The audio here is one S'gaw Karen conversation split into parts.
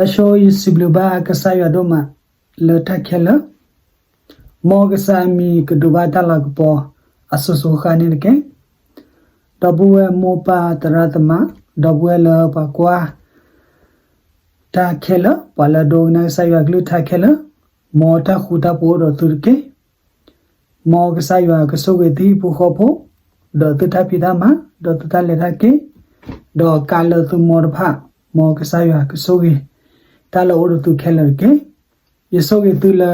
အဆိယစံးဘျုးဘၣ်ကစၢ်ယွၤဒိၣ်မးလၢတၢ်ခဲလၢာ်, မ်ကစၢ်အမံၤကဒိးဘၣ်တၢ်လၤကပီၤအစိၤစိၤဃၣ်ဃၣ်န့ၣ်တက့ၢ်. ဒီပုၢ်ဝဲၢ်မိၢ်ပၢ်သရၣ်သမါ, ဒီပုၢ်ဝဲၢ်လၢပှၤကွၢ်တၢ်ခဲလၢာ်, ပှၤလၢအဒိကနၣ်ကစၢ်ယွၤကလုၢ်ကထါခဲလၢာ်, မ်တၢ်ဃူတၢ်ဖိးအိၣ်ဒီးသုတက့ၢ်. မ်ကစၢ်ယွၤကဆိၣ်ဂ့ၤသုဟံၣ်ဖိဃီဖိ, ဒီးသုတၢ်ဖံးတၢ်မၤ, ဒီးသုတၢ်လဲၤတၢ်က့ၤ, ဒီးကးလၢသုမိၢ်တဖၣ်, မ်ကစၢ်ယွၤကဆိၣ်ဂ့ၤတၢ်လၢအိၣ်ဒီးသုခဲလၢာ်တက့ၢ်. ယဆိၣ်ဂ့ၤသုလၢ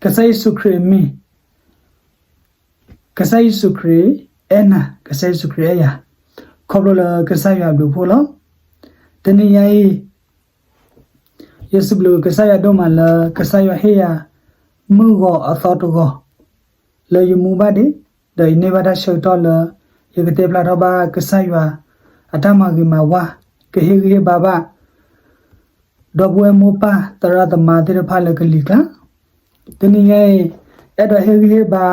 ကစၢ်ယ့ၣ်ၡူးခရံာ်အမံၤ, ကစၢ်ယ့ၣ်ၡူးခရံာ်အဲၣ်နၤ, ကစၢ်ယ့ၣ်ၡူးခရံာ်အဲၣ်ယၤ, ခီဖျိလၢကစၢ်ယွၤဘျုးဖှိၣ်လီၤ. တနံၤညါအံၤ ယစံးဘျုးကစၢ်ယွၤဒိၣ်မးလၢ ကစၢ်ယွၤဟ့ၣ်ယၤ မုၢ်ဂီၤအသီတဂီၤ လၢယမူဘၣ်ဒံး, ဒီးယန့ၢ်ဘၣ်တၢ်ဆၢကတီၢ်လၢ ယကတဲဖျါထီၣ်ဘၣ်ကစၢ်ယွၤအတၢ်မၤဂ့ၤမၤဝါ, ကဟ့ၣ်ဂံၢ်ဟ့ၣ်ဘါဘၣ် ဒီပုၢ်ဝဲၢ်မိၢ်ပၢ်သရၣ်သမါသ့ၣ်တဖၣ်လၢကလံၤကျါ, တနံၤညါအံၤ အဲၣ်ဒိးဟ့ၣ်ဂံၢ်ဟ့ၣ်ဘါ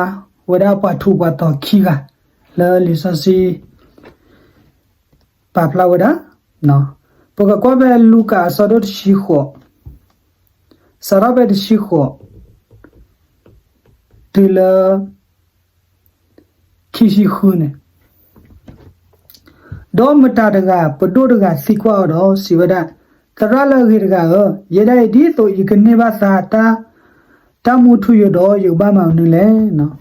ဝဲဒၣ်ပှၤထူးပှၤတီၤခံဂၤ လၢလံာ်စီဆှံ ပာ်ဖျါဝဲဒၣ်, ပကကွၢ်ဖဲလူၤကၣ်အဆၢဒိၣ်တဆံဃိး, စးထီၣ်ဖဲတဆံဃိး တုၤလၢ ခံဆံဃုန့ၣ်, ဒီးမတၤတဂၤ ပဒိၣ်တဂၤသံကွၢ်အီၤဒီးစံးဝဲဒၣ်, သရၣ်လၢအဂ့ၤတဂၤဧၢ, ယဲဒၣ်အံၤဒ်သိးယကန့ၢ်ဘၣ်သါ တၢ်မူထူယိာ်ဒီး ယကဘၣ်မၤမနုၤလဲၣ်.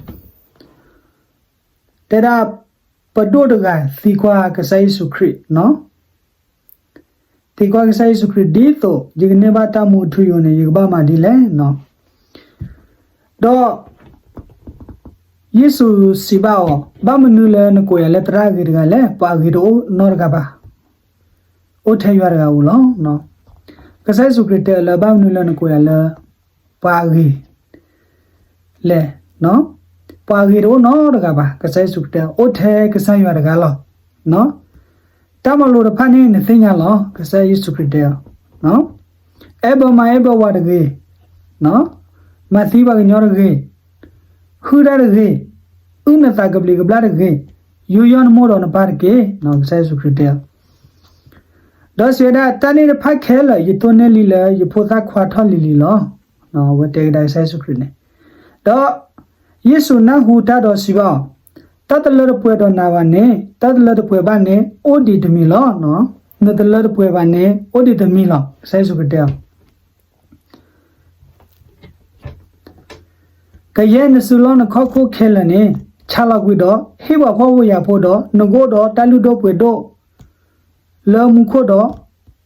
တဲဒၣ် ပဒိၣ်တဂၤသံကွၢ်ကစၢ်ယ့ၣ်ၡူးခရံာ်, သံကွၢ်ကစၢ်ယ့ၣ်ၡူးခရံာ် ဒ်သိးယကန့ၢ်ဘၣ်တၢ်မူထူယိာ်န့ၣ် ယကဘၣ်မၤဒ်လဲၣ်. ဒီး ယ့ၣ်ၡူးစံးဘၣ်အီၤ, ဘၣ်မနုၤလၢနကိးယၤလၢသရၣ်အဂ့ၤတဂၤလဲၣ်, ပှၤအဂ့ၤတအိၣ်နီတဂၤဘၣ်, အိၣ်ထဲယွၤတဂၤဧိၤလီၤ. ကစၢ်ယ့ၣ်ၡူးခရံာ်တဲအီၤလၢ ဘၣ်မနုၤလၢနကိးယၤလၢ ပှၤအဂ့ၤ လဲၣ်, ပှၤအဂ့ၤတအိၣ်နီတဂၤဘၣ်, ကစၢ်ယ့ၣ်ၡူးခရံာ်တဲ အိၣ်ထဲကစၢ်ယွၤတဂၤလီၤ. တၢ်မၤလိာ်တဖၣ်န့ၣ် နသ့ၣ်ညါလီၤ, ကစၢ်ယ့ၣ်ၡူးခရံာ်တဲအီၤ, အဲၣ်ဘၢမါအဲၣ်ဘၢဝၤတဂ့ၤ, မၤသံပှၤကညီတဂ့ၤ, ဟုၣ်တၢ်တဂ့ၤ, အုၣ်နသးကဘျံးကဘျၣ်တဂ့ၤ, ယူးယီၣ်နမိၢ်ဒီးနပၢ်တက့ၢ်, ကစၢ်ယ့ၣ်ၡူးခရံာ်တဲအီၤ ဒီးစံးဝဲဒၣ် တၢ်န့ၣ်တဖၣ်ခဲလၢာ် ယတိၢ်န့ၢ်လံလၢယဖိသၣ်ခွါထီၣ်လံၤလံၤလီၤ. အဝဲတဲကဒါကစၢ်ယ့ၣ်ၡူးခရံာ်န့ၣ်, ဒီးယ့ၣ်ၡူးနၢ်ဟူတၢ်ဒီးစံးဘၣ်အီၤ, တၢ်တလၢတပှဲၤဒီးနၤဘၣ်န့ၣ်, တၢ်တလၢတပှဲၤဘၣ်န့ၣ် အိၣ်ဒံးတမံၤလီၤ. နတလၢတပှဲၤဘၣ်န့ၣ် အိၣ်ဒံးတမံၤလီၤ. ကစၢ်ယ့ၣ်ၡူးခရံာ်တဲအီၤ ကယဲၢ်နစုလီၢ်နခီၣ်ခိၣ်ခဲလၢာ်န့ၣ် ဆါလီၤကွံာ်ဒီး ဟ့ၣ်ပှၤဖှီၣ်ဖိယာ်ဖိဒီး နကအိၣ်ဒီးတၢ်လုၢ်ဒိၣ်ပှ့ၤဒိၣ်လၢမူခိၣ်ဒီး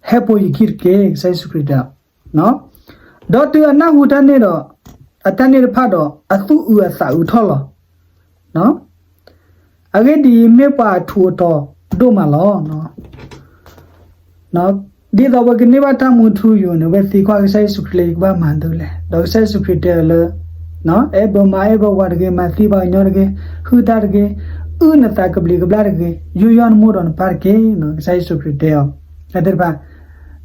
ဟဲပိာ်ယခံတက့ၢ်, ကစၢ်ယ့ၣ်ၡူးခရံာ်တဲအီၤ. ဒီးတုၤအနၢ်ဟူတၢ်န့ၣ်ဒီး အတၢ်န့ၣ်တဖၣ်ဒီး အသူၣ်အုးအသးအုးထီၣ်လီၤ. အဂ့ၢ်ဒ်အံၤမ့ၢ်ပှၤအထူးအတီၤဒိၣ်မးလီၤ. ဒ်သိးပကန့ၢ်ဘၣ်တၢ်မူထူယိာ်န့ၣ် ဝဲသံကွၢ်ကစၢ်ယ့ၣ်ၡူးခရံာ်လၢယကဘၣ်မၤဒ်လဲၣ်, ဒီးကစၢ်ယ့ၣ်ၡူးခရံာ်တဲအီၤလၢ အဲၣ်ဘၢမါအဲၣ်ဘၢဝၤတဂ့ၤ, မၤသံပှၤကညီတဂ့ၤ, ဟုၣ်တၢ်တဂ့ၤ, အုၣ်နသးကဘျံးကဘျၣ်တဂ့ၤ, ယူးယီၣ်နမိၢ်ဒီးနပၢ်တက့ၢ်, ကစၢ်ယ့ၣ်ၡူးခရံာ်တဲအီၤ တၢ်သ့ၣ်တဖၣ်,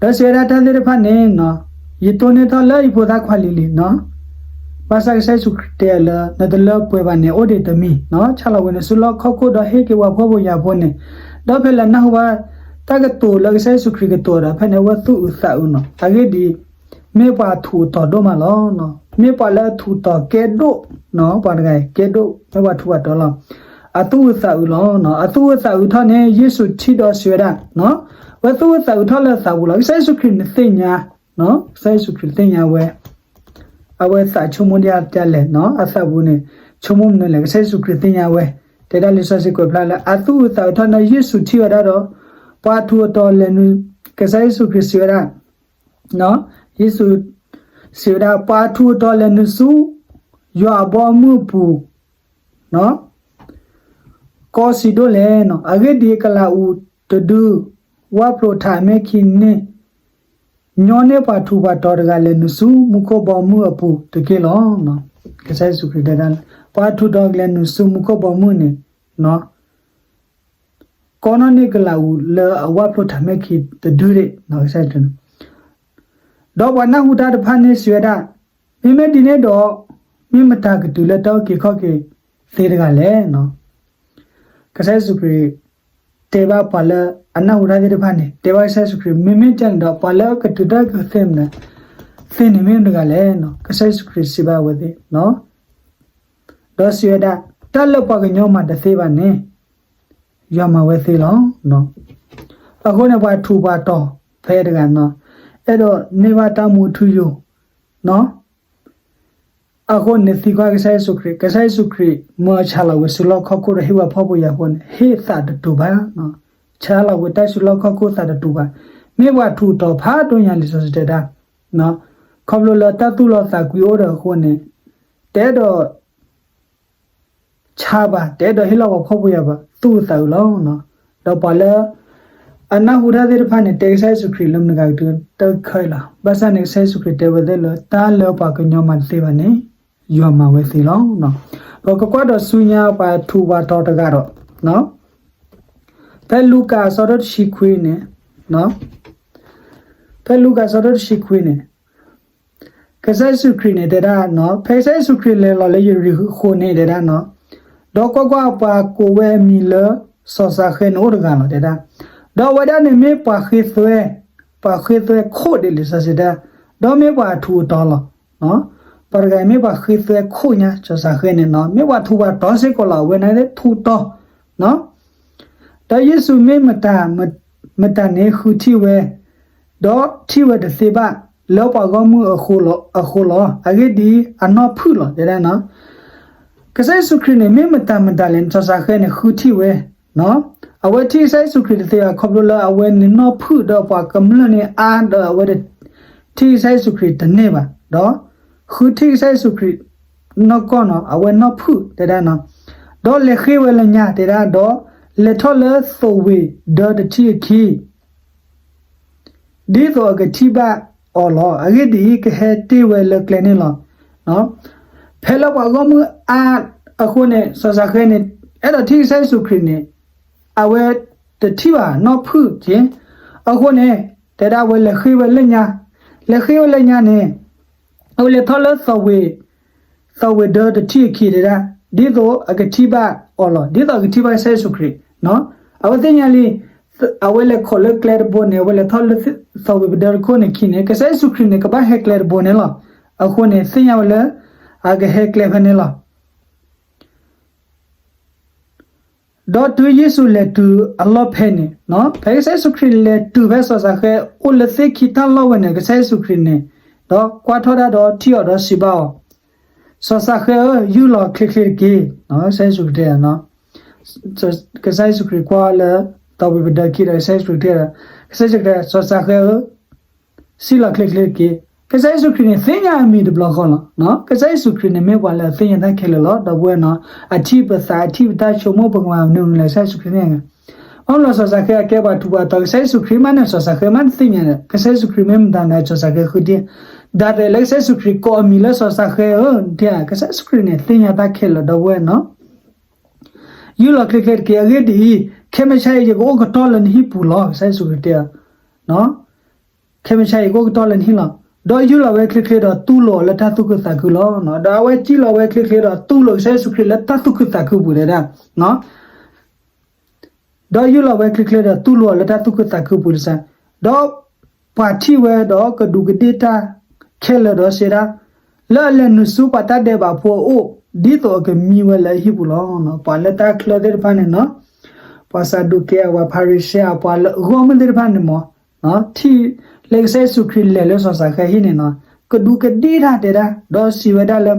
ဒီးစံးဝဲဒၣ်တၢ်သ့ၣ်တဖၣ်န့ၣ် ယတိၢ်န့ၢ်ထီၣ်လၢယဖိသၣ်ခွါလံၤလံၤ, ဘၣ်ဆၣ်ကစၢ်ယ့ၣ်ၡူးခရံာ်တဲအီၤလၢ နတလၢပှဲၤဘၣ်န့ၣ် အိၣ်ဒံးတမံၤ, ဆါလီၤဝဲနစုလီၢ်ခီၣ်ခိၣ်ဒီးဟ့ၣ်က့ၤပှၤဖှီၣ်ဖိယာ်ဖိန့ၣ်, ဒီးဖဲလၢနၢ်ဟူဘၣ် တၢ်ကတိၤလၢကစၢ်ယ့ၣ်ၡူးခရံာ်ကတိၤဒီး ဖဲန့ၣ်အဝဲသူၣ်အုးသးအုးနီၤ, အဂ့ၢ်ဒ်အံၤ မ့ၢ်ပှၤအထူးအတီၤဒိၣ်မးလီၤ. မ့ၢ်ပှၤလၢအထူးအတီၤကဲဒိၣ်, ပှၤတဂၤအံၤကဲဒိၣ်, မ့ၢ်ပှၤထူးပှၤတီၤလီၤ. အသူၣ်အုးသးအုးလီၤ. အသူၣ်အုးသးအုးထီၣ်န့ၣ် ယ့ၣ်ၡူးထံၣ်ဒီးစံးဝဲဒၣ်, ဝဲသူၣ်အုးသးအုးထီၣ်လၢအသးပူၤလီၤ. ကစၢ်ယ့ၣ်ၡူးခရံာ်န့ၣ်သ့ၣ်ညါ, ကစၢ်ယ့ၣ်ၡူးခရံာ်သ့ၣ်ညါဝဲ အဝဲသးဆိကမိၣ်ဒ်လဲၣ်, အသးပူၤန့ၣ် ဆိကမိၣ်မနုၤလဲၣ်, ကစၢ်ယ့ၣ်ၡူးခရံာ်သ့ၣ်ညါဝဲ, တဲဒၣ်လံာ်စီဆှံကွဲးဖျါလၢ အသူၣ်အုးသးအုးထီၣ်န့ၣ် ယ့ၣ်ၡူးထံၣ်ဝဲဒၣ်ဒီး ပှၤထူးအတီၤလဲၤနုာ်, ကစၢ်ယ့ၣ်ၡူးခရံာ်စံးဝဲဒၣ်, ယ့ၣ်ၡူးစံးဝဲဒၣ် ပှၤထူးအတီၤလဲၤနုာ်ဆူ ယွၤအဘီအမုၢ်အပူၤ ကီစံးဒိၣ်လဲၣ်. အဂ့ၢ်ဒ်အံၤ ကလးအူးတဒု ဝၣ်ဖျိးထးမဲၢ်ခံန့ၣ် ညီန့ၢ်ပှၤထူးပှၤတီၤတဂၤလဲၤနုာ်ဆူမူခိၣ်ဘီမုၢ်အပူၤတက့ၢ်လီၤ. ကစၢ်ယ့ၣ်ၡူးခရံာ်တဲဒၣ် ပှၤထူးတီၤကလဲၤနုာ်ဆူမူခိၣ်ဘီမုၢ်န့ၣ် ကီနီၣ်န့ၢ်ကလးအူးလၢအဝၣ်ဖျိးထးမဲၢ်ခံတဒုဒၣ်, ဒီးပှၤနၢ်ဟူတၢ်တဖၣ်န့ၣ်စံးဝဲဒၣ်, မ့မ့ၢ်ဒ်န့ၣ်ဒီး မ့ၢ်မတၤကတုၤလၢတၢ်အုၣ်က့ၤခီၣ်က့ၤသ့တဂၤလဲၣ်. ကစၢ်ယ့ၣ်ၡူးခရံာ် တဲဘၣ်ပှၤလၢအနၢ်ဟူတၢ်သ့ၣ်တဖၣ်န့ၣ် တဲဘၣ်ကစၢ်ယ့ၣ်ၡူးခရံာ်, မ့မ့ၢ်ကန့ၣ်ဒီး ပှၤလၢအကတုၤတၢ်ကသ့ၣ်မနုၤသ့ၣ်န့ၣ် မ့ၢ်မတဂၤလဲၣ်. ကစၢ်ယ့ၣ်ၡူးခရံာ်စံးဘၣ်အဝဲသ့ၣ်, ဒီးစံးဝဲဒၣ်, တၢ်လၢပှၤကညီမၤတသ့ဘၣ်န့ၣ် ယွၤမၤဝဲသ့လီၤ. အဃိန့ၣ် ပှၤထူးပှၤတီၤဖဲတဂၤန့ၣ် အဲၣ်ဒိးန့ၢ်ဘၣ်တၢ်မူထူယိာ် အဃိန့ၣ် သံကွၢ်ကစၢ်ယ့ၣ်ၡူးခရံာ်, ကစၢ်ယ့ၣ်ၡူးခရံာ် မၢဆါလီၤဝဲဆူလီၢ်ခီၣ်ခိၣ်ဒီးဟ့ၣ်ဝဲဖှီၣ်ဖိယာ်ဖိန့ၣ် ဟ့ၣ်သးတတူာ်ဘၣ်. ဆါလီၤဝဲတၢ်ဆူလီၢ်ခီၣ်ခိၣ်သးတတူာ်ဘၣ်. မ့ၢ်ပှၤထူးတီၤဖးဒိၣ်ညါလံာ်စီဆှံတဲဒၣ်, ခီဖျိလၢတၢ်သူၣ်လီသးကွံအိၣ်ဒီးအဃိန့ၣ် တအဲၣ်ဒိး ဆါဘၣ်, တအဲၣ်ဒိးဟ့ၣ်လီၤပှၤဖှီၣ်ဖိယာ်ဖိ သူၣ်အုးသးအုးလီၤ. ဒီးပှၤလၢအနၢ်ဟူတၢ်သ့ၣ်တဖၣ်န့ၣ် တဲကစၢ်ယ့ၣ်ၡူးခရံာ်လၢမနုၤဂၤကတုၤတၢ်ခဲအံၤလီၤ. ဘၣ်ဆၣ်န့ၣ် ကစၢ်ယ့ၣ်ၡူးခရံာ်တဲဝဲသ့ၣ်လၢ တၢ်လၢပှၤကညီမၤတသ့ဘၣ်န့ၣ် ယွၤမၤဝဲသ့လီၤ. ဒီးကကွၢ်ဒီးဆူညါပှၤထူးပှၤတီၤတဂၤဒီး ဖဲလူၤကၣ်အဆၢဒိၣ်တဆံခွံန့ၣ်, ဖဲလူၤကၣ်အဆၢဒိၣ်တဆံခွံန့ၣ် ကစၢ်ယ့ၣ်ၡူးခရံာ်န့ၣ်တဲဒၣ်, ဖဲကစၢ်ယ့ၣ်ၡူးခရံာ်လဲၤလီၤလၢယရံၣ်ဃိၤန့ၣ်တဲဒၣ်, ဒီးကွၢ်ကွၢ်, ပှၤကိးဝဲအမံၤလၢစီၤစၤဃဲန့ၣ်အိၣ်တဂၤလီၤတဲဒၣ်. ဒီးအဝဲဒၣ်န့ၣ်မ့ၢ်ပှၤဃ့သွဲ, ပှၤဃ့သွဲခိၣ်ဒ်လံာ်စီဆှံတဲ, ဒီးမ့ၢ်ပှၤထူးအတီၤလီၤ. ပှၤတဂၤအံၤမ့ၢ်ပှၤဃ့သွဲခိၣ်ညါ, စီၤစၤဃဲန့ၣ် မ့ၢ်ပှၤထူးပှၤတီၤစ့ၢ်ကီးလီၤ. အဝဲန့ၣ်ထူးတီၤ ဒီးယ့ၣ်ၡူးမ့ၢ်မတၤ, မတၤန့ၣ်ဃုထံၣ်ဝဲ, ဒီးထံၣ်ဝဲတသ့ဘၣ်, လၢပှၤဂီၢ်မုၢ်အဃိလီၤ. အဂ့ၢ်ဒ်အံၤ, အနီၢ်ဖုၣ်လီၤတဲဒၣ်. ကစၢ်ယ့ၣ်ၡူးခရံာ်န့ၣ် မ့ၢ်မတၤမတၤလဲၣ်န့ၣ် စီၤစၤဃဲန့ၣ်ဃုထံၣ်ဝဲ, အဝဲထံၣ်ကစၢ်ယ့ၣ်ၡူးခရံာ်တသ့ဘၣ် ခီဖျိလၢအဝဲန့ၣ်နီၢ်ဖုၣ်ဒီးပှၤကမျၢၢ်န့ၣ်အါဒီး အဝဲထံၣ်ကစၢ်ယ့ၣ်ၡူးခရံာ်တန့ၢ်ဘၣ်, ဒီးဃုထံၣ်ကစၢ်ယ့ၣ်ၡူးခရံာ်နီၢ်ကီၢ်န့ၣ် အဝဲနီၢ်ဖုၣ်တဲဒၣ်, ဒီးလဲၤဃ့ဝဲလၢညါတဲဒၣ်, ဒီးလဲၤထီၣ်လၢသိးဝ့ၤဒၢတထံၣ်အခံ ဒ်သိးအကထံၣ်ဘၣ်အီၤလီၤ. အဂ့ၢ်ဒ်အံၤ, ကဟဲတ့ၢ်ဝဲလၢကျဲန့ၣ်လီၤ. ဖဲလၢပှၤဂီၢ်မုၢ်အါအဃိန့ၣ် စီၤစၤဃဲန့ၣ် အဲၣ်ဒိးထံၣ်ကစၢ်ယ့ၣ်ၡူးခရံာ်န့ၣ် အဝဲတထံၣ်ဘၣ်, နီၢ်ဖုၣ်က့ၤ. အဃိန့ၣ် တဲဒၣ်အဝဲလဲၤဃ့ဝဲလၢညါ, လဲၤဃ့ဝဲလၢညါန့ၣ် အဝဲလဲၤထီၣ်လၢ သီးဝ့ၤဒၢတထံၣ်အခံတဲဒၣ်, ဒ်သိးအကထံၣ်ဘၣ်အီၤလီၤ, ဒ်သိးအကထံၣ်ဘၣ်ကစၢ်ယ့ၣ်ၡူးခရံာ်. အဝဲသ့ၣ်ညါလံ, အဝဲလဲၤခိးလၢကျဲတဘိန့ၣ် အဝဲလဲၤထီၣ်လၢသီးဝ့ၤပဒၢတခိၣ်န့ၣ်ခံန့ၣ် ကစၢ်ယ့ၣ်ၡူးခရံာ်န့ၣ် ကဘၣ်ဟဲကျဲတဘိန့ၣ်လီၤ. အဃိန့ၣ် သ့ၣ်ညါဝဲလၢ အကဟဲကျဲဖဲန့ၣ်လီၤ. ဒီးတုၤယ့ၣ်ၡူးလဲၤတုၤအလီၢ်ဖဲန့ၣ်, ဖဲကစၢ်ယ့ၣ်ၡူးခရံာ်လဲၤတုၤဖဲစီၤစၤဃဲအိၣ်လၢသ့ၣ်ခံတၢ်လီၢ်ဝဲန့ၣ် ကစၢ်ယ့ၣ်ၡူးခရံာ်န့ၣ် ဒီးကွၢ်ထီၣ်ဒၣ်ဒီးထံၣ်အီၤဒီးစံးဘၣ်အီၤ, စီၤစၤဃဲဧၢ, ယူၢ်လီၤချ့ချ့တက့ၢ်. ကစၢ်ယ့ၣ်ၡူးခရံာ်တဲ, ကစၢ်ယ့ၣ်ၡူးခရံာ်ကွၢ်လၢ သီးဝ့ၤပဒၢခံဒီး ကစၢ်ယ့ၣ်ၡူးခရံာ်တဲ, ကစၢ်ယ့ၣ်ၡူးခရံာ်တဲ စီၤစၤဃဲဧၢ, စံၣ်လီၤချ့ချ့တက့ၢ်. ကစၢ်ယ့ၣ်ၡူးခရံာ်န့ၣ် သ့ၣ်ညါအမံၤတဘျီဃီလီၤ. ကစၢ်ယ့ၣ်ၡူးခရံာ်န့ၣ် မ့ၢ်ပှၤလၢအသ့ၣ်ညါတၢ်ခဲလၢာ်လီၤ. ဒီပုၢ်ဝဲၢ်နီၤ, အထံၣ်ပသး အထံၣ်ပတၢ်ဆိကမိၣ် ပကမၤမနုၤလဲၣ် ကစၢ်ယ့ၣ်ၡူးခရံာ်န့ၣ်, ဘၣ်မနုၤလၢစီၤစၤဃဲအကဲပှၤထူးပှၤတီၤ ကစၢ်ယ့ၣ်ၡူးခရံာ်မးန့ၣ် စီၤစၤဃဲမးတသ့ၣ်ညါဒီး ကစၢ်ယ့ၣ်ၡူးခရံာ်မ့ၢ်မတၤန့ၣ် စီၤစၤဃဲဃုထံၣ်, ဒ်သိးလၢကစၢ်ယ့ၣ်ၡူးခရံာ်ကိးအမံၤလၢစီၤစၤဃဲဧၢ, ကစၢ်ယ့ၣ်ၡူးခရံာ်န့ၣ် သ့ၣ်ညါတၢ်ခဲလၢာ် ဒီပုၢ်ဝဲၢ်နီၤ. ယူၢ်လီၤချ့ချ့တက့ၢ်. အဂ့ၢ်ဒ်အံၤ, ခဲမုၢ်ဆါအံၤ ယကအိၣ်ကတီၢ်လၢနဟံၣ်ပူၤလီၤ, ကစၢ်ယ့ၣ်ၡူးခရံာ်တဲ, ခဲမုၢ်ဆါအံၤ ယကအိၣ်ကတီၢ်လၢနဟံၣ်လီၤ. ဒီးယူၢ်လီၤဝဲချ့ချ့ဒီးတူၢ်လိာ်အီၤလၢတၢ်သူၣ်ခုသးခုလီၤ. ဒီးအဝဲစံၣ်လီၤဝဲချ့ချ့ဒီးတူၢ်လိာ်ကစၢ်ယ့ၣ်ၡူးခရံာ်လၢတၢ်သူၣ်ခုသးခုပူၤတဲဒၣ် ဒီးယူၢ်လီၤဝဲချ့ချ့ဒီးတူၢ်လိာ်အီၤလၢတၢ်သူၣ်ခုသးခုပူၤတစဲး, ဒီးပှၤထံၣ်ဝဲဒီးကဒူးကဒ့ၣ်တၢ်ခဲလၢာ်ဒီးစံးဒၣ်, လၢအလဲၤနုာ်ဆူပှၤတၢ်ဒဲးဘးဖိအအိၣ် ဒ်သိးအကမံဝဲလၢအဟံၣ်ပူၤလီၤ. ပှၤလၢတၢ်ချၢသ့ၣ်တဖၣ်န့ၣ်နီၤ, ပှၤစၤဒူးကဲ ပှၤဖၤရံၤၡဲ ပှၤလၢအဂီၢ်မုၢ်သ့ၣ်တဖၣ်န့ၣ်မ့ၢ် ထံၣ်လၢကစၢ်ယ့ၣ်ၡူးခရံာ်လဲၤလၢစီၤစၤဃဲဟံၣ်န့ၣ်နီၤ, ကဒူးကဒ့ၣ်တၢ်တဲဒၣ်, ဒီးစံးဝဲဒၣ်လၢ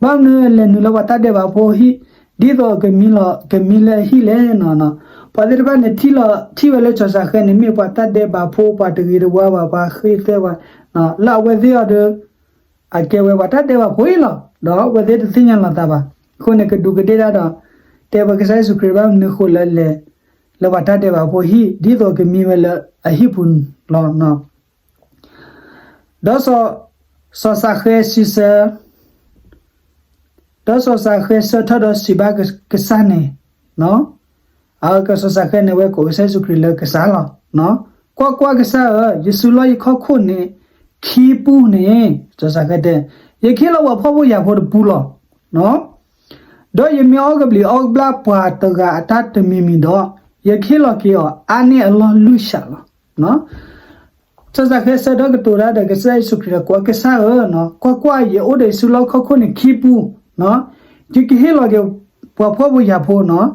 ဘၣ်မနုၤလဲၤနုာ်လၢပှၤတၢ်ဒဲးဘးဖိအဟံၣ် ဒ်သိးအကမံလီၤ ကမံလၢအဟံၣ်လဲၣ်နီၤ. ပှၤသ့ၣ်တဖၣ်န့ၣ် ထံၣ်လီၤ ထံၣ်ဝဲလၢစီၤစၤဃဲန့ၣ် မ့ၢ်ပှၤတၢ်ဒဲးဘးဖိ ပှၤတဂ့ၤတဝါဘၣ် ပှၤဃ့သွဲဘၣ်, လၢအဝဲသ့ၣ်အီၤဒီး အကဲဝဲပှၤတၢ်ဒဲးဘးဖိအံၤလီၤ. ဒီးအဝဲသ့ၣ်တသ့ၣ်ညါလီၤသးဘၣ်. အဃိန့ၣ် ကဒူးကဒ့ၣ်တၢ်ဒီး တဲပှၤကစၢ်ယ့ၣ်ၡူးခရံာ်ဘၣ်မနုၤအဃိလၢလဲၤ လၢပှၤတၢ်ဒဲးဘးဖိအဟံၣ် ဒ်သိးကမံဝဲလၢအဟံၣ်ပူၤလီၤ. ဒီးစီၤစၤဃဲစံးဆၢ ဒီးစီၤစၤဃဲဆၢထၢၣ်ဒီးစံးဘၣ်ကစၢ်န့ၣ်, အကစီၤစၤဃဲန့ၣ် အဝဲကိးကစၢ်ယ့ၣ်ၡူးခရံာ်လၢကစၢ်လီၤ. ကွၢ်ကွၢ်ကစၢ်ဧၢ, ယစုလီၢ်ယခီၣ်ခိၣ်န့ၣ်ခံပူန့ၣ်, စီၤစၤဃဲတဲ, ယခ့လီၤပှၤဖှီၣ်ဖိယာ်ဖိတပူလီၤ. ဒီးယမ့ၢ်အီၣ်ကဘျံးအီၣ်ကဘျၣ်ပှၤတဂၤအတၢ်တမံၤမံၤဒီး, ယကဟ့ၣ်လီၤက့ၤအီၤ အါန့ၢ်အလီၢ်လွံၢ်စးလီၤ. စီၤစၤဃဲဆၢထၢၣ်ကတိၤတၢ်ဒီးကစၢ်ယ့ၣ်ၡူးခရံာ်ဒီးကိး ကစၢ်ဧၢ, ကွၢ်ကွၢ်, ယအိၣ်ဒီးယစုလၢဟီၣ်ခိၣ်န့ၣ်ခံပူ, ယကဟ့ၣ်လီၤက့ၤပှၤဖှီၣ်ဖိယာ်ဖိနီၤ,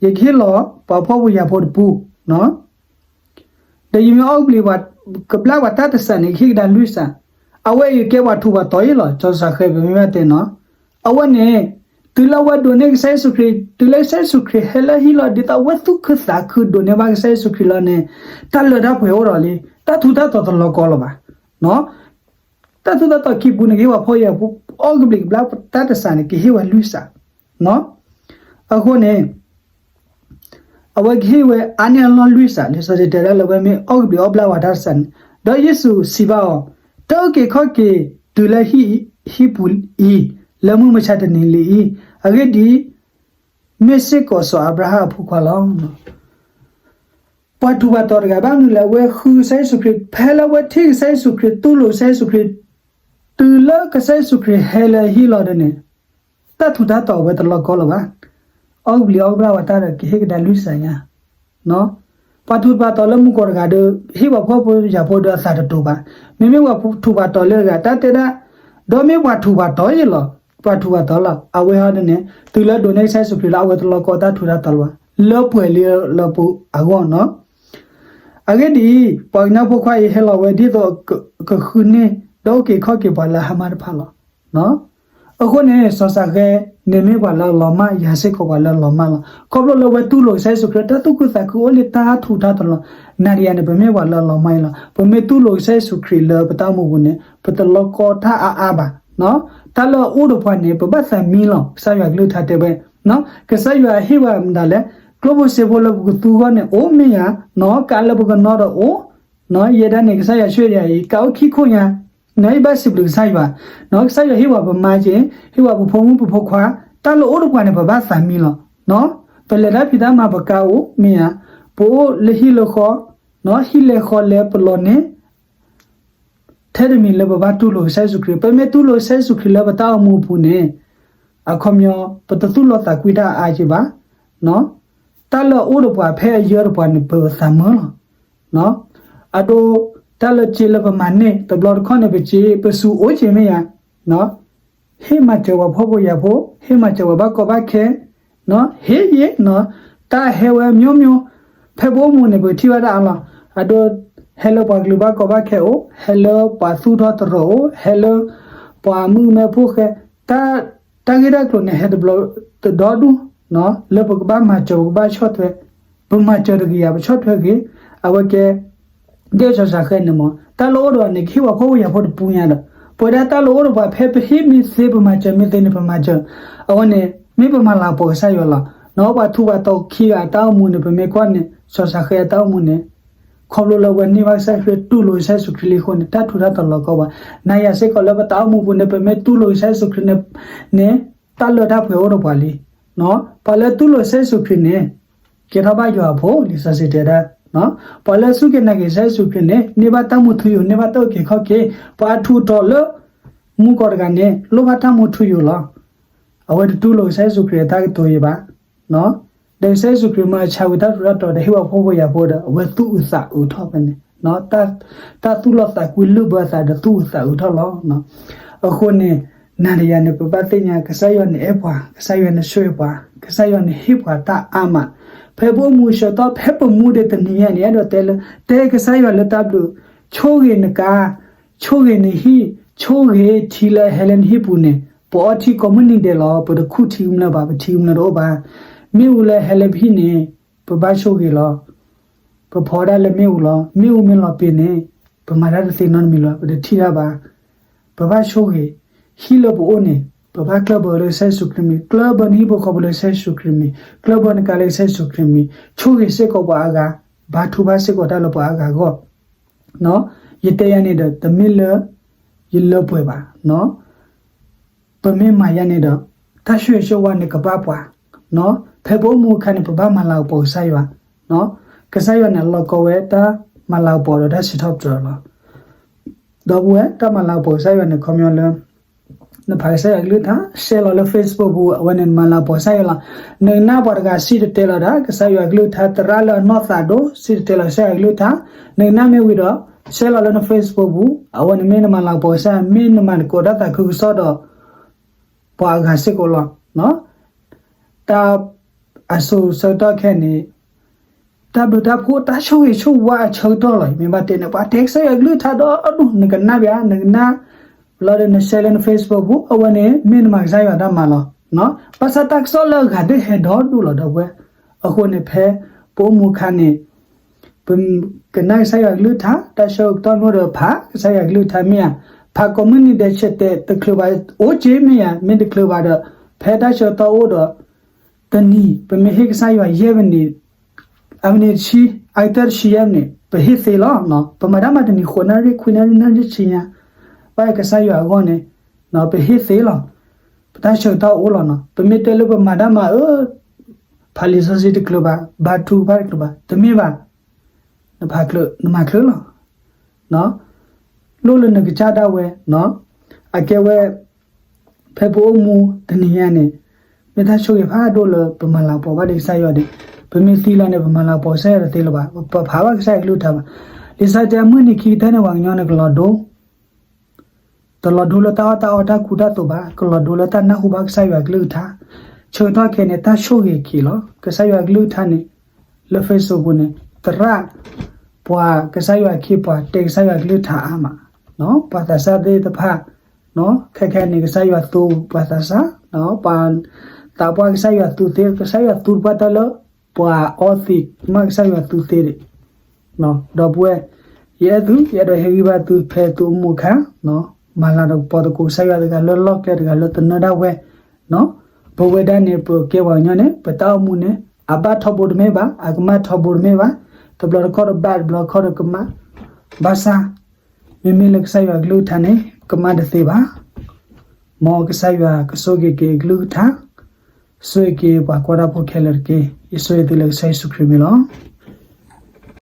ယကဟ့ၣ်လီၤပှၤဖှီၣ်ဖိယာ်ဖိတပူ, ဒီးယမ့ၢ်အီၣ်ကဘျံးကဘျၣ်ပှၤတၢ်တစးန့ၣ် ယကဟ့ၣ်ကဒါလွံၢ်စး, အဝဲအံၤကဲပှၤထူးပှၤတီၤအံၤလီၤ. စီၤစၤဃဲပမ့ၢ်ဘၣ်တဲနီၤ, အဝဲန့ၣ် တုၤလၢအဝဲဒိးန့ၢ်ကစၢ်ယ့ၣ်ၡူးခရံာ်, တုၤလၢကစၢ်ယ့ၣ်ၡူးခရံာ်ဟဲလၢဟံၣ်လီၤ ဒ်သိးအဝဲသူၣ်ခုသးခုဒိးန့ၢ်ဘၣ်ကစၢ်ယ့ၣ်ၡူးခရံာ်လီၤန့ၣ်, တၢ်လၢတၢ်ပှဲၤအိၣ်ဒီးလံ, တၢ်ထူးတၢ်တီၤတလီၤကီလီၤဘၣ်. တၢ်ထူးတၢ်တီၤခံပူန့ၣ် ကဟ့ၣ်ပှၤဖှီၣ်ဖိယာ်ဖိ, အီၣ်ကဘျံးကဘျၣ်တၢ်တစးန့ၣ် ကဟ့ၣ်ဝဲလွံၢ်စး. အဃိန့ၣ် အဝဲကဟ့ၣ်ဝဲအါန့ၢ်အလီၢ်လွံၢ်စး, လံာ်စီဆှံတဲဒၣ်လၢအဝဲမ့ၢ်အီၣ်ကဘျံးအီၣ်ဘျၣ်ဝဲတၢ်တစးန့ၣ်, ဒီးယ့ၣ်ၡူးစံးဘၣ်အီၤ, တအုၣ်က့ၤခီၣ်က့ၤတုၤလၢဟံၣ်ပူၤအံၤ, လၢမုၢ်မဆါတနံၤလံအံၤ, အဂ့ၢ်ဒ်အံၤ, မ့ၢ်စ့ၢ်ကီးစီၤအၤဘြၤဟၣ်အဖိခွါလီၤ. ပှၤထူးပှၤတီၤတဂၤ ဘၣ်မနုၤလဲၣ်, အဝဲဃုကစၢ်ယ့ၣ်ၡူးခရံာ်, ဖဲလၢအဝဲထံၣ်ကစၢ်ယ့ၣ်ၡူးခရံာ်, တူၢ်လိာ်ကစၢ်ယ့ၣ်ၡူးခရံာ်, တုၤလၢကစၢ်ယ့ၣ်ၡူးခရံာ်ဟဲလၢဟံၣ်လီၤဒီးန့ၣ်, တၢ်ထူးတၢ်တီၤအဝဲတလီၤကီလၢၤဘၣ်. အီၣ်ကဘျံးအီၣ်ကဘျၣ်ဝဲတၢ်ဒီး ကဟ့ၣ်ကဒါလွံၢ်စးညါ ပှၤထူးပှၤတီၤလၢမူကီၢ်တဂၤဒီး ဟ့ၣ်ပှၤဖှီၣ်ဖိယာ်ဖိဒီးအသးတတူာ်ဘၣ်. မ့မ့ၢ်ပှၤထူးပှၤတီၤလၢတဂၤ တၢ်တဲဒၣ်, ဒီးမ့ၢ်ပှၤထူးပှၤတီၤယ့ၢ်လီၤ, ပှၤထူးပှၤတီၤလီၤ. အဝဲဟီဒ်န့ၣ် တုၤလၢဒိးန့ၢ်ကစၢ်ယ့ၣ်ၡူးခရံာ်လၢအဝဲတလီၤကီတၢ်ထူးတၢ်တီၤလၢၤဘၣ်, လၢပှဲၤလံလၢပှၤအဂီၢ်နီၤ. အဂ့ၢ်ဒ်အံၤ, ပှၤကညီဖိခွါအံၤဟဲလီၤဝဲဒ်သိးကဃုန့ၢ် ဒီးအုၣ်က့ၤခီၣ်က့ၤပှၤလၢအဟါမၢ်တဖၣ်လီၤ. အဃိန့ၣ် စီၤစၤဃဲန့ၣ်မ့ၢ်ပှၤလၢအလီၤမၢ်, ယၤစ့ၢ်ကီးပှၤလၢအလီၤမၢ်လီၤ. ခီဖျိလၢအဝဲတူၢ်လိာ်ကစၢ်ယ့ၣ်ၡူးခရံာ် တၢ်သူၣ်ခုသးခုအိၣ်လၢတၢ်ထူးတၢ်တီၤလီၤ. နၤဒီးယၤန့ၣ် ပမ့ၢ်ပှၤလၢအလီၤမၢ်အံၤလီၤ. ပမ့ၢ်တူၢ်လိာ်ကစၢ်ယ့ၣ်ၡူးခရံာ်လၢပတၢ်အိၣ်မူပူၤန့ၣ် ပတလီၤကီတၢ်အါအါဘၣ်. တၢ်လၢအအိၣ်ဒီးပှၤန့ၣ် ပဘၣ်သးမံလီၤ. ကစၢ်ယွၤကလုၢ်ကထါတဲဝဲ, ကစၢ်ယွၤဟ့ၣ်ဝဲမတၤလဲၣ်, ကျိၣ်ဖိစ့ဖိလၢပကသူအဂီၢ်န့ၣ် အိၣ်မ့ၢ်ယၤ, ကးလၢပကနီဒီးအိၣ်, ယဲဒၣ်န့ၣ် ကစၢ်ယွၤဆှၢယၤအံၤ ကးအိၣ်ခံခိၣ်ညါ, ယဘၣ်စံးဘျုးကစၢ်ယွၤ, ကစၢ်ယွၤဟ့ၣ်ဝဲပမါက့, ဟ့ၣ်ဝဲပဖိမုၣ်ပဖိခွါ, တၢ်လၢအအိၣ်ဒီးပှၤန့ၣ် ပဘၣ်သးမံလီၤ. ပလဲၤတၢ်ဖံးတၢ်မၤပကါအိၣ်မ့ၢ်ဧါ, ပအိၣ်လၢဟံၣ်လၢဃီ, ဟံၣ်လဲၤဃီလဲၤပလီၤန့ၣ် ထဲတမံၤလၢပဘၣ်တူၢ်လိာ်ကစၢ်ယ့ၣ်ၡူးခရံာ်, ပမ့ၢ်တူၢ်လိာ်ကစၢ်ယ့ၣ်ၡူးခရံာ်လၢပတၢ်အိၣ်မူအပူၤန့ၣ်, အခီပညီ ပတသူၣ်လီၤသးကွံတၢ်အါက့ဘၣ်. တၢ်လၢအအိၣ်ဒီးပှၤဖဲအယၢဒီးပှၤန့ၣ် ပသးမုာ်လီၤ. အဒိ တၢ်လၢစ့လၢပမၤန့ၢ် တဘျီတခီၣ်န့ၣ် ပစ့ ပစူၤအိၣ်က့မ့ၢ်ဧါ, ဟ့ၣ်မၤစၢၤပှၤဖှီၣ်ဖိယာ်ဖိ, ဟ့ၣ်မၤစၢၤပှၤဘၣ်ကီဘၣ်ခဲ, ဟ့ၣ်ယ့ၣ်, တၢ်ဟဲဝဲမျိုးမျိုး, ဖဲပအိၣ်မူန့ၣ် ပကထံၣ်ဘၣ်တၢ်အါလီၤ. အဒိ ဟဲလၢပှၤကလုာ်ဘၣ်ကီဘၣ်ခဲအိၣ်, ဟဲလၢပှၤသူၣ်ထီၣ်တရိာ်အိၣ်, ဟဲလၢပှၤမုၣ်ကမဲဖိဃဲ, တၢ် တၢ်ဂ့ၢ်တၢ်ကျိၤန့ၣ် ဟဲတဘျီတဒီဒူၣ်, လၢပကဘၣ်မၤစၢၤ ပကဘၣ်ဆီၣ်ထွဲ, ပမၤစၢၤတဂ့ၤဧါ, ပဆီၣ်ထွဲဂ့ၤ, အဝဲကဲ ဒ်စီၤစၤဃဲန့ၣ်မ့ၢ် တၢ်လၢအအိၣ်ဒီးပှၤန့ၣ် ကဟ့ၣ်ပှၤဖှီၣ်ဖိယာ်ဖိတပူညါဒီး ပဝဲဒၣ်တၢ်လၢအအိၣ်ဒီးပှၤ ဖဲပဟ့ၣ်မ့ၢ်သ့ ပမၤစၢၤမ့ၢ်သ့န့ၣ် ပမၤစၢၤ, အဝဲန့ၣ် မ့ၢ်ပမၤလၤကပီၤကစၢ်ယွၤလီၤ. ပှၤထူးပှၤတီၤခံဂၤအတၢ်အိၣ်မူန့ၣ် ပမ့ၢ်ကွၢ်န့ၣ် စီၤစၤဃဲအတၢ်အိၣ်မူန့ၣ် ခီဖျိလၢအဝဲန့ၢ်ဘၣ်ကစၢ်ခရံာ် တူၢ်လိာ်ကစၢ်ယ့ၣ်ၡူးခရံာ်လံအဃိန့ၣ် တၢ်ထူးတၢ်တီၤလီၤကီဘၣ်. နၤယၤစ့ၢ်ကီးလၢပတၢ်အိၣ်မူပူၤန့ၣ် ပမ့ၢ်တူၢ်လိာ်ကစၢ်ယ့ၣ်ၡူးခရံာ်န့ၣ် န့ၣ် တၢ်လၢတၢ်ပှဲၤအိၣ်ဒီးပှၤလံ. ပှၤလၢတူၢ်လိာ်ကစၢ်ယ့ၣ်ၡူးခရံာ်န့ၣ် ကဲထီၣ်ဘၣ်ယွၤအဖိ လံာ်စီဆှံတဲဒၣ်. ပှၤလၢစူၢ်က့ၤနာ်က့ၤကစၢ်ယ့ၣ်ၡူးခရံာ်န့ၣ် န့ၢ်ဘၣ်တၢ်မူထူယိာ် န့ၢ်ဘၣ်တၢ်အုၣ်က့ၤခီၣ်က့ၤ. ပှၤအထူးအတီၤလၢ မူကီၢ်တဂၤန့ၣ် လိၣ်ဘၣ်တၢ်မူထူယိာ်လီၤ. အဝဲတတူၢ်လိာ်ကစၢ်ယ့ၣ်ၡူးခရံာ်အတၢ်ကတိၤအံၤဘၣ်. ဒီးကစၢ်ယ့ၣ်ၡူးခရံာ်မၢအဆါဝံၤတၢ်ထူးတၢ်တီၤဒီး ဟ့ၣ်ပှၤဖှီၣ်ဖိယာ်ဖိဒီး အဝဲသူၣ်အုးသးအုးထီၣ်ဖဲန့ၣ်, တၢ်သူၣ်လီၤသးကွံလုၢ်ဘၢအသးဒီးသူၣ်အုးသးအုးထီၣ်လီၤ. အဃိန့ၣ် နၤဒီးယၤန့ၣ် ပဘၣ်သ့ၣ်ညါ ကစၢ်ယွၤန့ၣ်အဲၣ်ပှၤ, ကစၢ်ယွၤန့ၣ်ဆှၢပှၤ, ကစၢ်ယွၤန့ၣ်ဟ့ၣ်ပှၤတၢ်အါမး. ဖဲပအိၣ်မူဆၢကတီၢ် ဖဲပမူဒံးတနံၤညါန့ၣ် အဲၣ်ဒိးတဲလၢ တဲကစၢ်ယွၤလၢတၢ်ဘျုး, ဆိၣ်ဂ့ၤနကါ, ဆိၣ်ဂ့ၤနဟံၣ်, ဆိၣ်ဂ့ၤထံလၢအဟဲလၢနဟံၣ်ပူၤန့ၣ် ပအီထံကိးမုၢ်နံၤဒဲးလီၤ. ပတခူၣ်ထံကမျၢၢ်ဘၣ်, ပထံကမျၢၢ်တအိၣ်ဘၣ်. မ့ၣ်အူလၢအဟဲလၢပဟံၣ်န့ၣ် ပဘၣ်ဆိၣ်ဂ့ၤလီၤ. ပဖီဒၣ်လၢမ့ၣ်အူလီၤ. မ့ၣ်အူမ့ၢ်လီၤပ့ၤန့ၣ် ပမၤတၢ်တသ့နီတမံၤလီၤ, ပတထံၣ်တၢ်ဘၣ်. ပဘၣ်ဆိၣ်ဂ့ၤ, ဟံၣ်လၢပအိၣ်န့ၣ် ပဘၣ်ကျၢၢ်ဘၢလၢကစၢ်ယ့ၣ်ၡူးခရံာ်မံၤ, ကျၢၢ်ဘၢနဟံၣ်ဖိဃီဖိလၢကစၢ်ယ့ၣ်ၡူးခရံာ်မံၤ, ကျၢၢ်ဘၢနကါလၢကစၢ်ယ့ၣ်ၡူးခရံာ်မံၤ, ဆိၣ်ဂ့ၤစ့ၢ်ကီးပှၤအါဂၤ, ဘါထုကဖၣ်စ့ၢ်ကီးတၢ်လၢပှၤအါဂၤအဂီၢ်. ယတဲယၤန့ၣ်ဒီး တမ့ၢ်လၢယလၢပှဲၤဘၣ်. ပမ့ၢ်မၤယၤန့ၣ်ဒီး တၢ်ဆိၣ်ဂ့ၤဆိၣ်ဝါန့ၣ်ကဘၣ်ပှၤ, ဖဲပအိၣ်မူအခါန့ၣ် ပဘၣ်မၤလၤကပီၤကစၢ်ယွၤ, ကစၢ်ယွၤန့ၣ် အလီၢ်ကီဝဲတၢ်မၤလၤကပီၤဒီးတၢ်စံးထီၣ်ပတြၢၤလီၤ. ဒီပုၢ်ဝဲၢ် တၢ်မၤလၤကပီၤကစၢ်ယွၤန့ၣ် ခီပညီလၢ နဖးကစၢ်ယွၤကလုၢ်ကထါ share လီၤလၢ Facebook ပူၤ အဝဲန့ၣ်နမၤလၤကပီၤကစၢ်ယွၤလီၤ. နကနၣ်ပှၤတဂၤစံၣ်တဲၤတဲလီၤတၢ် ကစၢ်ယွၤကလုၢ်ကထါ သရၣ်လၢအနီၢ်သးဒိၣ် စံၣ်တဲၤတဲလီၤကစၢ်ယွၤကလုၢ်ကထါ, နကနၣ်မ့ၢ်ဝံၤဒီး share လီၤလၢန Facebook ပူၤ အဝဲန့ၣ်မ့ၢ်နမၤလၤကပီၤကစၢ်ယွၤ မ့ၢ်နမၤသကိးတၢ်သးခုကစီၣ်ဒီး ပှၤအဂၤစ့ၢ်ကီးလီၤ. တၢ် အစိၤဆၢကတီၢ်ခဲအံၤန့ၣ် တၢ်ဘျုးတၢ်ဖှိၣ်တၢ်ဆိၣ်ဂ့ၤဆိၣ်ဝါအဆၢကတီၢ်လီၤ. မ့ၢ်ဘၣ်တဲန့ၣ် ပှၤတဲကစၢ်ယွၤကလုၢ်ကထါဒီဒူၣ် နကနၣ်ဘၣ် နကနၣ် လီၤဒီးန share လၢန Facebook ပူၤ အဝဲန့ၣ် မ့ၢ်နမၤကစၢ်ယွၤတၢ်မၤလီၤ. ဘၣ်ဆၣ်တၢ်ကစီၣ်လၢအဂၤဒၣ်ဟဲဒီဒူၣ်လီၤ ဒီပုၢ်ဝဲၢ်. အဃိန့ၣ် ဖဲပအိၣ်မူအခါန့ၣ် ပကနၣ်ကစၢ်ယွၤကလုၢ်ကထါ တၢ်ဆၢကတီၢ်မ့ၢ်ဒီးဖးကစၢ်ယွၤကလုၢ်ကထါမ့ၢ်ဧါ, ဖးကိးမုၢ်နံၤဒဲးဆဲးတဲာ်တချုးဘၣ် အိၣ်က့မ့ၢ်ဧါ, မ့ၢ်တချုးဘၣ်ဒီး ဖဲတၢ်ဆၢကတီၢ်အိၣ်ဒီး တနံၤ ပမ့ၢ်ဟ့ၣ်ကစၢ်ယွၤယဲၢ်မံးနံး အမံးနံးတဆံ အကတၢၢ်တဆံယဲၢ်မံးနံး ပဟ့ၣ်သ့လီၤ. ပမၤတၢ်မၤတနံၤဃိးနၣ်ရံၣ် ခွံနၣ်ရံၣ် နၣ်ရံၣ်ဆံညါ ဘၣ်ကစၢ်ယွၤအဂီၢ်န့ၣ် ပဟ့ၣ်သ့လီၤ. ပတၢ်ဆၢကတီၢ်အိၣ်လီၤနီၤ. ပမ့ၢ်တဲလၢပမၤတၢ်မၤအၢ ဖးလံာ်စီဆှံတချုးဘၣ် ဘါထုကဖၣ်တချုးဘၣ် တမ့ၢ်ဘၣ်. နဖးချုး နမၤချုးလီၤ. လိၣ်လၢနကစၢ်ဒၣ်ဝဲ အကဲဝဲ ဖဲပအိၣ်မူတနံၤညါန့ၣ် မ့ၢ်တၢ်ဆိၣ်ဂ့ၤဖးဒိၣ်လၢ ပမၤလၤကပီၤဘၣ်ဒံးကစၢ်ယွၤဒံး. ပမ့ၢ်သံလီၤန့ၣ် ပမၤလၤကပီၤကစၢ်ယွၤတသ့လၢၤဘၣ်. ပဖးဘၣ်ကစၢ်ယွၤကလုၢ်ကထါဘၣ်. လံာ်စံးတဲ အမုၢ်နံၤခံကတၢၢ်န့ၣ် ပှၤကညီန့ၣ် ကလီၤဒိ တလီၤဒိလၢတၢ်အီၣ်တၢ်အီတၢ်ခူတၢ်သိးဘၣ်, ကလီၤဒိလၢတၢ်နၢ်ဟူဘၣ်ကစၢ်ယွၤကလုၢ်ကထါ. ဆၢကတီၢ်ခဲအံၤန့ၣ် တၢ်ဆိၣ်ဂ့ၤက့ၤလီၤ. ကစၢ်ယွၤကလုၢ်ကထါန့ၣ် လၢ Facebook ပူၤန့ၣ် သရၣ် ပှၤကစၢ်ယွၤခ့ပှၤတဲကစၢ်ယွၤကလုၢ်ကထါအါမး, ပှၤသးစၢ်သ့ၣ်တဖၣ် ခဲခဲန့ၣ် ကစၢ်ယွၤသူပှၤသးစၢ်, ပှၤသးပှၢ်ကစၢ်ယွၤသူသ့, ကစၢ်ယွၤသူတပှၢ်တၢၢ်လၢ ပှၤအီသံးမး ကစၢ်ယွၤသူသ့ဒံး. ဒီပုၢ်ဝဲၢ်, ယအဲၣ်သု ယအဲၣ်ဒိးဟ့ၣ်ဂံၢ်ဘါသုဖဲသုအိၣ်မူအခါ, မၤလၤကပီၤသကိးကစၢ်ယွၤတဂၤလၢလီၢ်ကျဲတဂၤလၢတနၢ်ဒၣ်ဝဲ, ပဝဲဒၣ်န့ၣ် ပကဲပှၤကညီန့ၣ် ပတၢ်အိၣ်မူန့ၣ် အဘၣ်ထီဘိတမ့ၢ်ဘၣ်, အကမၣ်ထီဘိတမ့ၢ်ဘၣ်, တဘျီတခီၣ်တဘၣ် တဘျီတခီၣ်တကမၣ်, ဘၣ်ဆၣ် မ့မ့ၢ်လၢကစၢ်ယွၤကလုၢ်ကထါန့ၣ် ကမၣ်တသ့ဘၣ်. မ်ကစၢ်ယွၤကဆိၣ်ဂ့ၤက့ၤကလုၢ်ကထါ, ဆိၣ်ဂ့ၤက့ၤပှၤကွၢ်တၢ်ဖိခဲလၢာ်တက့ၢ်. ယဆိၣ်ဂ့ၤသုလၢကစၢ်ယ့ၣ်ၡူးခရံာ်မံၤလီၤ.